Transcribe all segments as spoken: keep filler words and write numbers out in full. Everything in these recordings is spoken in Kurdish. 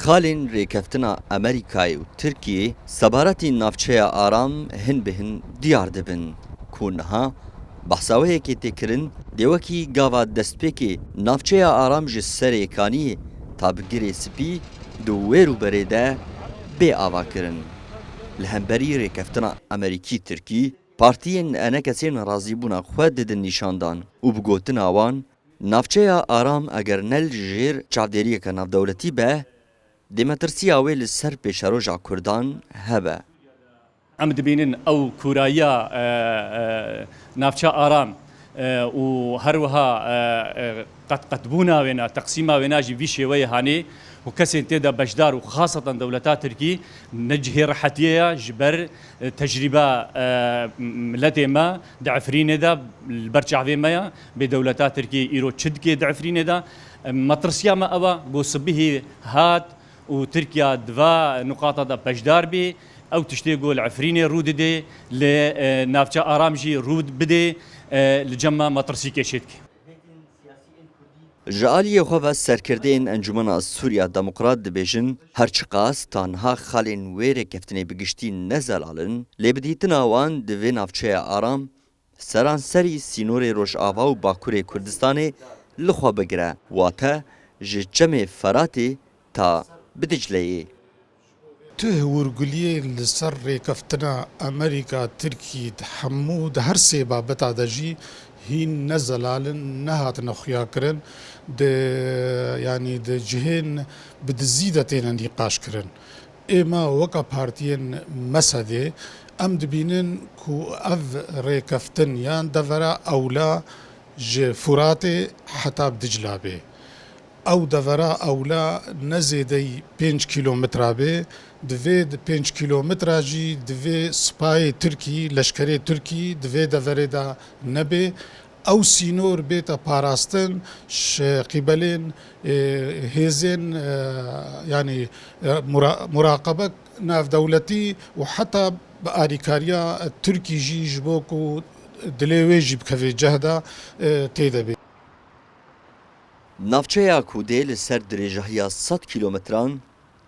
Xalên rêkeftina Amerîkayê û Tirkiyê sebaretî navçeya Aram hin bi hin diyar dibin, ku niha behsa wê yekê tê kirin, dê wekî gava destpêkê navçeya Aram ji Serê Kaniyê ta bi Girê Spî di wê rûberê de bê avakirin. Li hemberî rêkeftina Amerîkî-Tirkî, partiyên enekesên razîbûna xwe didin nîşandan û bi gotina wan, navçeya Aram eger ne li jêr çavdêriyeke navdewletî be, dê metirsiya wê li ser pêşeroja Kurdan hebe. Em dibînin ew kûrayiya, e, e, navça Aram, e, û her wiha, e, e, qet qetbûna wêna, teqsîma wêna jî vî şêweyê hanê û kesên tê de beşdar û xaseten dewleta Tirkî ne cihê rehetiyê ye, ji ber, e, tecrîba, e, miletê me di Efrînê de li ber çavê me ye. Bê dewleta Tirkiyê îro çi dike di Efrînê de? E, metirsiya me ew e, ku sibihî hat û Tirkiya di va nuqata de beşdar bî, ew tiştê ku li Efrînê rû didê, li, e, navça Aram jî rû bidê, e, li cem me metirsîkê çêdike. Ji aliyê xwe ve serkirdeyên Encûmena Sûriya Demokrat dibêjin, her çiqas ta niha xalên wê rêkeftinê bi giştî ne zelal in, lê bi dîtina wan di vê navçeya Aram seranserî sînorê Rojava û Bakurê Kurdistanê li xwe bigire, wate ji Çemê Feratê ta bi Dicleyê. Tih û guliyê li ser rêkeftina Amerîka, Tirkî di hemû, di her sê babeta de jî hîn ne zelal in, nehatine xuyakirin, di, yanî di cihên bi dizî de têne nîqaşkirin. Ê me weke partiyên mesedê, em dibînin ku ev rêkeftin yan devera ewla ji Furatê heta bi Dicla bê. Ew devera ewla ne zêdeyî pênc kîlometra bê, divê di pênc kîlometra jî divê sipayê Tirkî, leşkerê Tirkî di vê deverê de nebê. Ew sînor bête parastin ji qîbelên, e, hêzên, e, yanî, e, mura-, muraqebek navdewletî û heta bi alîkariya Tirkî jî ji bo ku dilê wê jî bikeve cih de, e, tê de bê. Navçeya ku dê li ser dirêjahiya sed kîlometran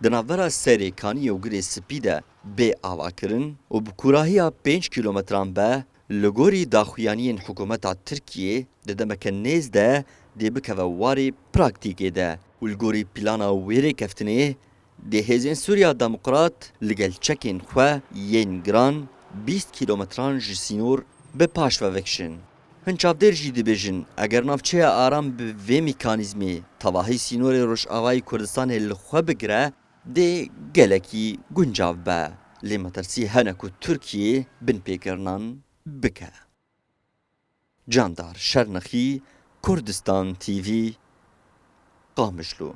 di navbera Serê Kaniyê û Girê Spî de bê avakirin û bi kûrahiya pênc kîlometran be, li gorî daxuyaniyên hikûmeta Tirkiyê di demeke nêz de dê bikeve warê praktîkê de û li gorî plana wê rêkeftinê, dê hêzên Sûriya Demokrat li gel çekên xwe yên giran bîst kîlometran ji sînor bi paş ve vekişin. Hin çavdêr jî dibêjin, eger navçeya Aram bi vê mekanîzmê tevahî sînorê Rojavayê Kurdistanê li xwe bigire, dê gelekî guncav be. Lê metirsî hene ku Tirkiye binpêkirinan bike. Candar Şernexî, Kurdistan T V, Qamişlo.